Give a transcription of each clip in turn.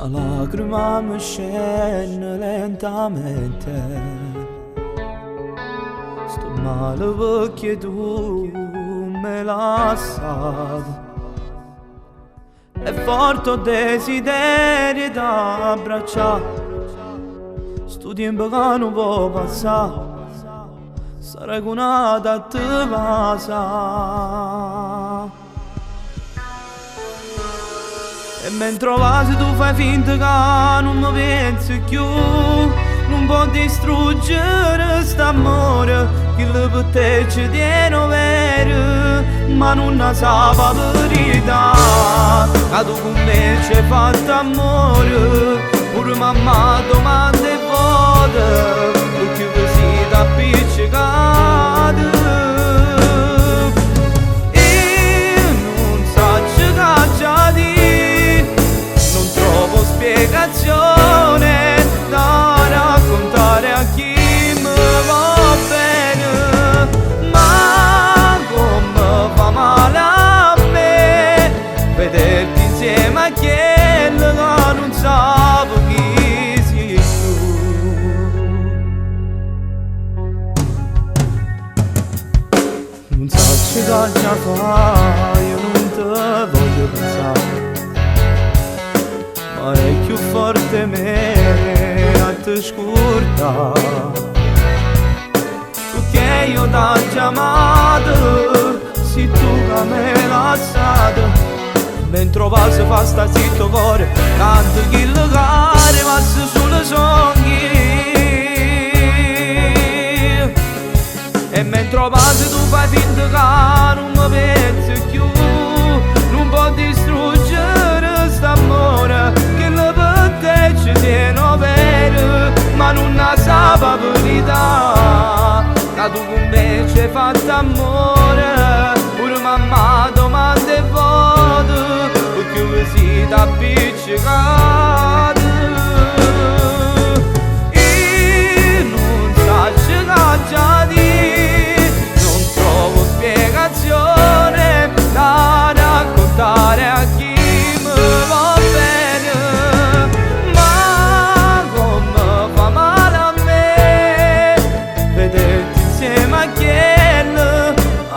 Na lacrima mi scende lentamente. Sto male perché tu mi lasciato. È forte il desiderio da abbracciare. Sto tempo che non può passare. Sarà con a te passa. E mentre vas tu fai finta che non mi pensi più. Non può distruggere st'amore che per te ci tiene vero. Ma non sa la verità che tu con me ci hai fatto amore. Pure mamma domanda e volte perché vi siete appiccicati. E non saccio che di, non trovo spiegazione da raccontare a chi mi va bene. Ma come fa male a me vederti insieme a chi che non sa chi sei tu. Non saccio che già fai, io non te voglio pensare. Ma è più forte me a te scordare. Perché io t'ho chiamato, sei tu che mi hai lasciato. Mentre passo fa sta zitto cuore, tanto chi lo care passa solo sogni. E mentre passo tu fai finta che non mi pensi più. Non può distruggere st'amore che la per te ci tiene vero. Ma non sa la verità che tu con me ci hai fatto amore. Pure mamma domanda e volte perché vi siete appiccicati. E non saccio che di, non trovo spiegazione da raccontare a chi mi va bene. Ma come fa male a me vederti insieme a chi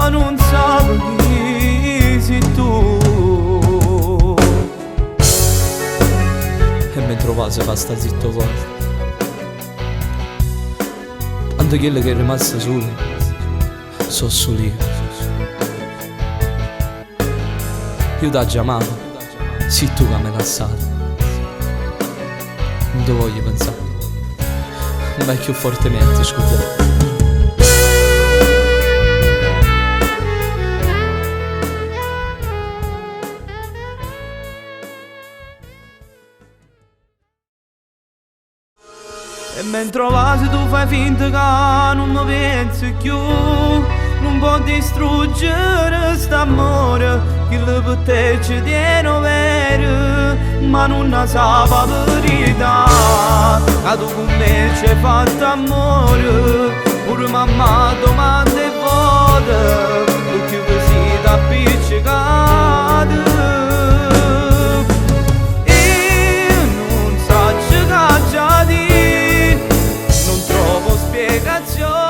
non sa chi sei tu. E mentre va fa sta zitto cuore. Tanto quello che è rimasto solo, so solo io. Io t'ho chiamato, sei tu che mi hai lasciato. Non ti voglio pensare, ma è più fortemente scordare. E mentre vas tu fai finta che non mi pensi più. Non può distruggere st'amore che per te ci tiene vero. Ma non sa la verità che tu con me ci hai fatto amore. Pure mamma domanda e volte perché vi siete appiccicati. E non saccio che di, non trovo spiegazione.